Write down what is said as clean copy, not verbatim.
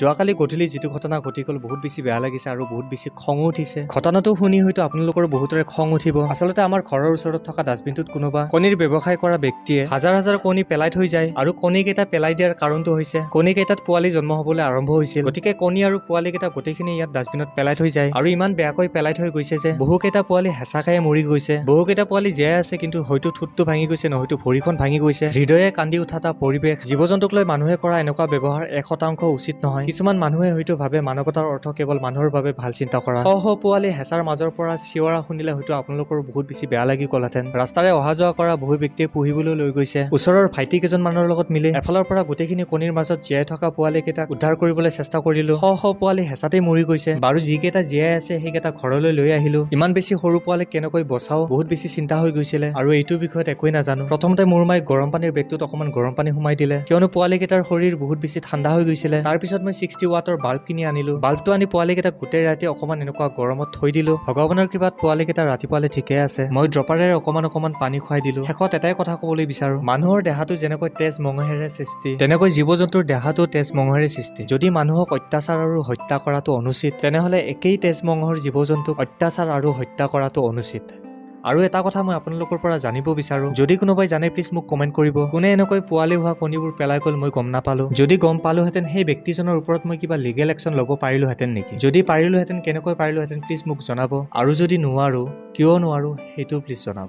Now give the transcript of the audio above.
যোৱাকালি গধূলি যিটো ঘটনা ঘটি গ'ল, বহুত বেছি বেয়া লাগিছে আৰু বহুত বেছি খঙো উঠিছে। ঘটনাটো শুনি হয়তো আপোনালোকৰ বহুতৰে খং উঠিব। আচলতে আমাৰ ঘৰৰ ওচৰত থকা ডাষ্টবিনটোত কোনোবা কণীৰ ব্যৱসায় কৰা ব্যক্তিয়ে হাজাৰ হাজাৰ কণী পেলাই থৈ যায় আৰু কণীকেইটা পেলাই দিয়াৰ কাৰণটো হৈছে কণীকেইটাত পোৱালি জন্ম হ'বলৈ আৰম্ভ হৈছিল। গতিকে কণী আৰু পোৱালিকেইটা গোটেইখিনি ইয়াত ডাষ্টবিনত পেলাই থৈ যায় আৰু ইমান বেয়াকৈ পেলাই থৈ গৈছে যে বহুকেইটা পোৱালি হেঁচা খায়ে মৰি গৈছে। বহুকেইটা পোৱালি জীয়াই আছে, কিন্তু হয়তো ঠোঁটটো ভাঙি গৈছে, নহয়তো ভৰিখন ভাঙি গৈছে। হৃদয়ে কান্দি উঠা এটা পৰিৱেশ। জীৱ জন্তুক লৈ মানুহে কৰা এনেকুৱা ব্যৱহাৰ 1% উচিত নহয়। কিছুমান মানুহে হয়তো ভাবে মানৱতাৰ অৰ্থ কেৱল মানুহৰ বাবে ভাল চিন্তা কৰা। শ শ পোৱালি হেঁচাৰ মাজৰ পৰা চিঞৰা শুনিলে হয়তো আপোনালোকৰ বহুত বেছি বেয়া লাগি গ'লহেঁতেন। ৰাস্তাৰে অহা যোৱা কৰা বহু ব্যক্তিয়ে পুহিবলৈ লৈ গৈছে। ওচৰৰ ভাইটি কেইজনমানৰ লগত মিলি এফালৰ পৰা গোটেইখিনি কণীৰ মাজত জীয়াই থকা পোৱালি কেইটাক উদ্ধাৰ কৰিবলৈ চেষ্টা কৰিলো। শ শ পোৱালি হেঁচাতেই মৰি গৈছে। বাৰু, যিকেইটা জীয়াই আছে সেইকেইটা ঘৰলৈ লৈ আহিলো। ইমান বেছি সৰু পোৱালি কেনেকৈ বচাও, বহুত বেছি চিন্তা হৈ গৈছিলে আৰু এইটো বিষয়ত একোৱেই নাজানো। প্ৰথমতে মোৰ মায়ে গৰম পানীৰ বেগটোত অকণমান গৰম পানী সোমাই দিলে, কিয়নো পোৱালি কেইটাৰ শৰীৰ বহুত বেছি ঠাণ্ডা হৈ গৈছিলে। তাৰপিছত মই 60 ৱাটৰ বাল্ব কিনি আনিলো। বাল্বটো আনি পোৱালি কেইটাক গোটেই ৰাতি অকণমান এনেকুৱা গৰমত থৈ দিলো। ভগৱানৰ কৃপাত পোৱালি কেইটা ৰাতিপুৱালে ঠিকে আছে। মই ড্ৰপাৰেৰে অকণমান অকণমান পানী খুৱাই দিলো। শেষত এটাই কথা ক'বলৈ বিচাৰো, মানুহৰ দেহাটো যেনেকৈ তেজ মঙহেৰে সৃষ্টি, তেনেকৈ জীৱ জন্তুৰ দেহাটো তেজ মঙহেৰে সৃষ্টি। যদি মানুহক অত্যাচাৰ আৰু হত্যা কৰাটো অনুচিত, তেনেহ'লে একেই তেজ মঙহৰ জীৱ জন্তুক অত্যাচাৰ আৰু হত্যা কৰাটো অনুচিত। আৰু এটা কথা মই আপোনালোকৰ পৰা জানিব বিচাৰো, যদি কোনোবাই জানে প্লিজ মোক কমেণ্ট কৰিব। কোনে এনেকৈ পোৱালি হোৱা কণীবোৰ পেলাই গ'ল মই গম নাপালো। যদি গম পালোহেঁতেন, সেই ব্যক্তিজনৰ ওপৰত মই কিবা লিগেল একশ্যন ল'ব পাৰিলোহেঁতেন নেকি? যদি পাৰিলোহেঁতেন, কেনেকৈ পাৰিলোহেঁতেন, প্লিজ মোক জনাব। আৰু যদি নোৱাৰো, কিয় নোৱাৰো, সেইটো প্লিজ জনাব।